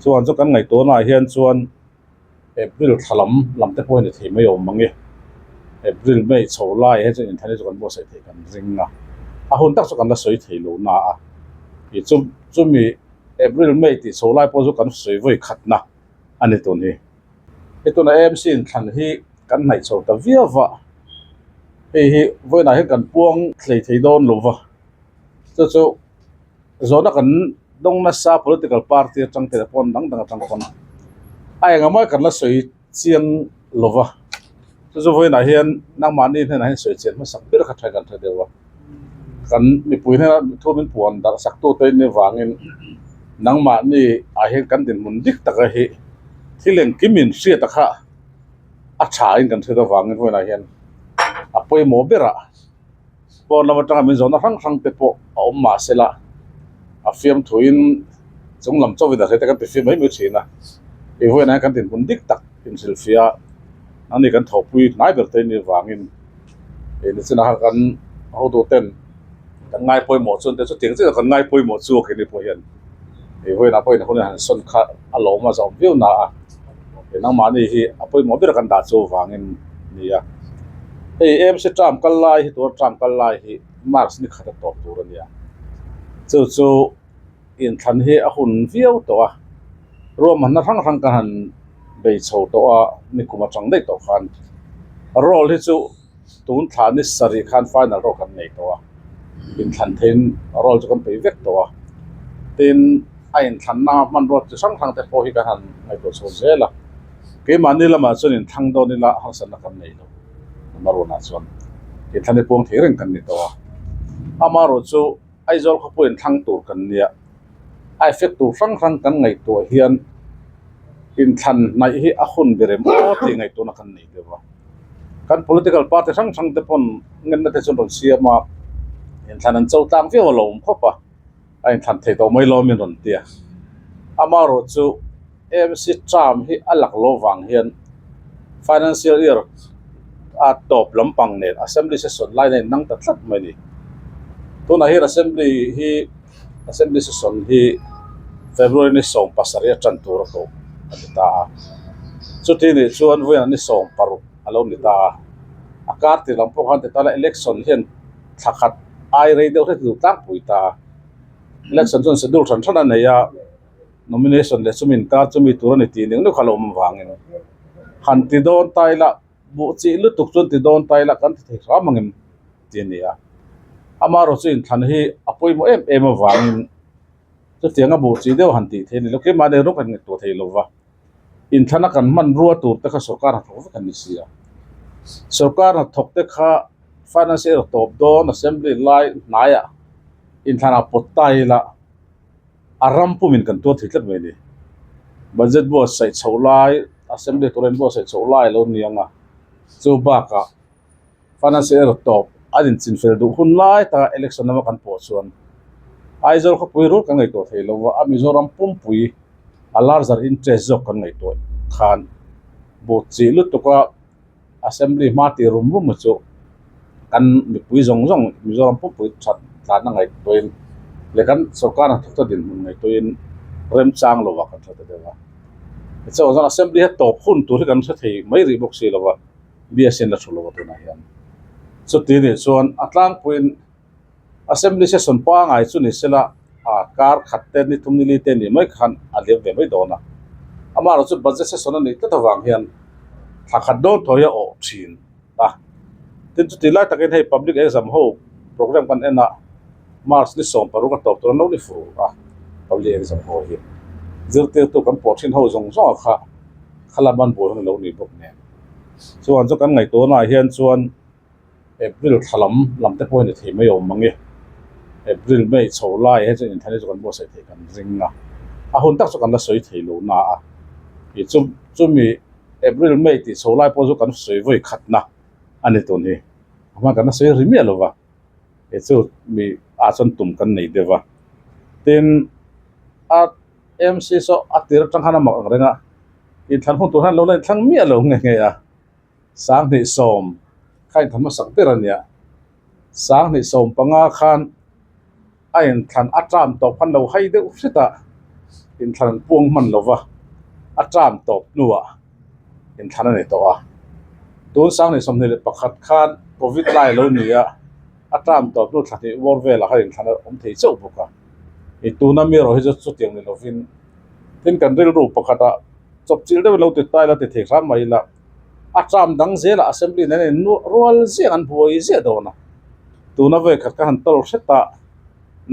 Chuan chu kan ngaihtuahnaah hian chuan April thla lam lam te pawh a ni thei mai awm ang e. April May chho lai hi chuan inthlan hi chu kan buatsaih theih kan ring a, a hun tak chu kan la sawi thei lo na a. Ih chu chumi April May tih chho lai pawh chu kan sawi vawi khatna a ni tun hi. Hei tuna AMC inthlan hi kan hnaih chho ta viau va, hei hi vawiinah hian kan puang thlei thei dawn lo va, chu chu Zawhna kan dawng nasa political party atang te pawn dang dang atang pawn a engemaw kan la sawi chiang lo va, chu chu vawiinah hian nangmahni hnenah hian sawi chian hmasak ber kha tha kan hre deuh a, kan mipui hnena thu min puan darh sak tu te in avangin nangmahni ah hian kan dinhmun dik taka hi thil engkim in hriat a kha a tha in kan hriat avangin vawiinah hian a pawimawh berah. Pawn lam atanga min zawhna hrang hrang te pawh a awm mah se la, a fiamthuin chung lam chauhin a hre te kan ti fiam mai mai thin a, hei vawiinah hian kan dinhmun dik tak inhrilhfiah a ni kan thawhpui hnai ber te ni vangin hei nichinah khan kan hotu ten kan ngai pawimawh chuan te chutiang chiah kan ngai pawimawh chu a keini pawh hian hei vawiinah pawhin hun han sawn kha a lawm a zawm viau na a. Nangmahni hi a pawimawh ber kan dah chu vangin a ni a. Hei AMC term kal lai hi tuna term kal lai hi March ni khat a tawp tur a ni a. Chu chu inthlan hi a hun viau tawh a, ruahmanna hrang hrang ka han bei chho tawh a nikum atang daih tawh khan roll hi chu tun thla ni sarih khan final roll kan nei tawh a, inthlan theiin roll chu kan peih vek tawh a, tin a inthlanna hmanrua chi hrang hrang te pawh hi kan han ngaihtuah chho zel a, keimahni lamah chuan inthlang dawn ila harsatna kan nei lo Maruana chuan inthlan hi puang thei reng kan ni tawh a, amaherawhchu Aizawl khawpui inthlang tur kan nia. A effect tur hrang hrang kan ngaihtuah hian inthlan hnaih hi a hun ber em aw tih ngaihtuahna kan nei deuh a. Kan political party hrang hrang te pawn ngenna te chu an rawn siam a, inthlan an cho tlang viau a lo awm khawp a, a inthlan thei tawh mai lo min rawn ti a. Amaherawhchu AMC term hi a lak lo vang hian financial year a tawp lampang nen assembly session lai nen nang ta tlat mai a ni. Tunah hian assembly hi. Assembly session hi February ni 17 a tan tur a koh a ni ta a, chuti nih chuan vawiinah ni 16 a lo ni ta a, a kar tir lam pawh khan ti ta la election hian thla khat ai rei deuh hret duh tlangpui ta a, election chuan schedule hran hran a nei a, nomination leh chumi inkar chumi tur a ni tih ning nuk a lo awm avangin han ti dawn ta ila buh chih lutuk chuan ti dawn ta ila kan ti thei hram ang em? Tih a ni a, amaherawh chu inthlan hi a pawimawh em em avangin chutianga buh chi deuh han tih theih a ni lo, keimahni rawng kan ngaihtuah thei lo va, inthlana kan hmanrua tur te kha sawrkar hnathawk vek an ni si a, sawrkar hnathawk te kha finance erawh tawp dawn assembly lai hnaiah inthlanah pawt ta ila a ram pumin kan tuar thei tlat mai a ni. Budget buatsaih chhoh lai assembly tura inbuatsaih chhoh lai a lo ni ang a, chu bakah. Finance erawh tawp an inchinfel duh hun lai taka election lama kan pawh chuan Aizawl khawpui rul kan ngaihtuah thei lo va, a Mizoram pumpui a larger interest zawk kan ngaihtuah khan but chih lutuka assembly hma tih rum rum chu kan mipui zawng zawng Mizoram pumpui that tlanna ngaihtuahin leh kan sorkar hnathawkte dinhmun ngaihtuahin remchang lovah kan hre ta deuh a. Tichuan assembly hi a tawp hun tur hi kan hre thei mai rih bawk si lo va. BSN la thu lo a tunah hian. Chuti nih chuan a tlangpuiin Assembly session pangai chu ni sela a kar khat te ni thum ni li te nih mai khan a liam ve mai dawn a. Amaherawh chu budget session a nih tlat avang hian thla khat dawn thaw hi a awh thin a. Tin chuti lai takin hei public exam ho program kan en a March ni 16 a tawp tur an lo ni fur a public exam ho hi. Zirtirtu kan pawh thin ho zawng zawng a kha khalam an buai hun a lo ni bawk nen. Chuan chu kan ngaihtuahnaah hian chuan April thla lam lam te pawh hi ni thei mai awm ang e. April May chho lai hi chuan inthlan hi chu kan buatsaih theih kan ring a, a hun tak chu kan la sawi thei lo na a. Ih chu chumi April May tih chho lai pawh chu kan sawi vawi khatna a ni tun hi. A hma kan la sawi ri miah lo va, ih chu mi ah chuan tum kan nei deuh va. Tin, a MC saw a tir atang khan a mak ang reng a. Inthlan hun tur hian lo la inthlang miah lo nge nge a, 2010 kha inthlan hmasak ber a nia, 2015 khan a inthlan a term tawp khan lo hai deuh hret a, Inthlan an puang hman lo va, a term tawp hnuah inthlan a ni tawh a. Tun 2021 khan Covid lai a lo ni a, a term tawp hnu thla hnih bawr velah khan inthlan a awm thei chauh bawk a. I tuna mi erawh hi chu chutiang ni lovin tin kan rilru pakhatah chawpchilh deuhin lo ti ta ila ti thei hram mai ila a term dang zelah assembly nen a innuah rual ziah an buai ziah dawn a. Tuna vawikhat ka han tawl hret a.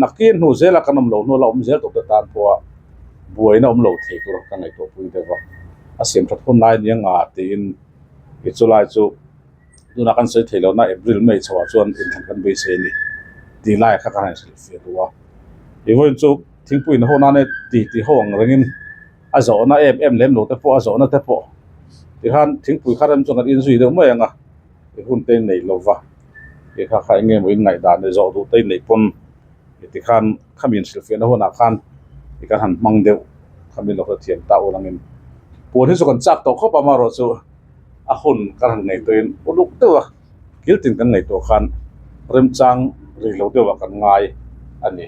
Nakin hnu zela kan awm lo hnu la awm zel tawh te tan pawha buaina awm lo thei tur ka ngaihtuah pui deuh a, a siam that hun lai nia nga tiin i chulai chu tunah kan sawi thei lo na April May chhoah chuan inthlan kan beisei a ni tih lai kha ka han hrilh fiah duh a, i vawiin chu thingpui in ho nana ti ti ho ang rengin a zawhna em em lem lo te pawh a zawhna te pawh tikhan thingpui kha rem chuan kan inzui deuh mai ang a. I hun te nei lo va, i kha kha eng nge maw in ngaihdan leh zawh duh te in neih pawn i ti khan khami in hrilhfiahna hunah khan i kan han hmang deuh khami lo hrethiam ta ul angin puan hi chu kan chak tawh khawp a amaherawhchu a hun kan han ngaihtuahin uluk deuh a kil tin kan ngaihtuah khan remchang rih lo deuhah kan ngai a ni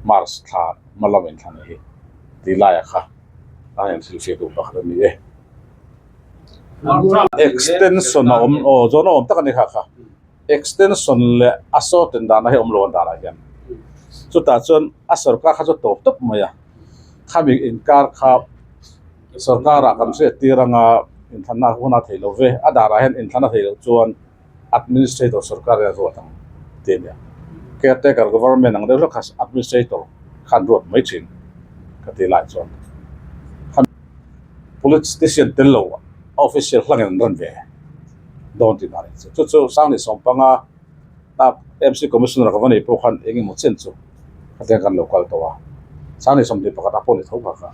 March thla hma lam inthlan hi tih laiah kha a han inhrilhfiah duh pakhat a ni e. Extension a awm aw zawn a awm tak a ni kha kha extension leh a sawten dan a hi awm lo an danah hian chutah chuan a sorkar kha chu tawp tawp mai a khami inkar kha sorkarah kan hriat tir anga inthlanna hun a thei lo ve a darah hian inthlan a thei loh chuan administrator sorkar hian a ruat ang tih a nia caretaker government ang deuh hlek kha administrator khan ruat mai thin ka tih lai chuan politician tel lo a official hlangin an rawn ve dawn tih dan chu chu chu Sanghnih Sawmpanga MC Commissioner ka va nei pawh khan eng emaw chen chu khatiang khan lo kal tawh a Sanghnih 21 ah pawh ni tho kha kha.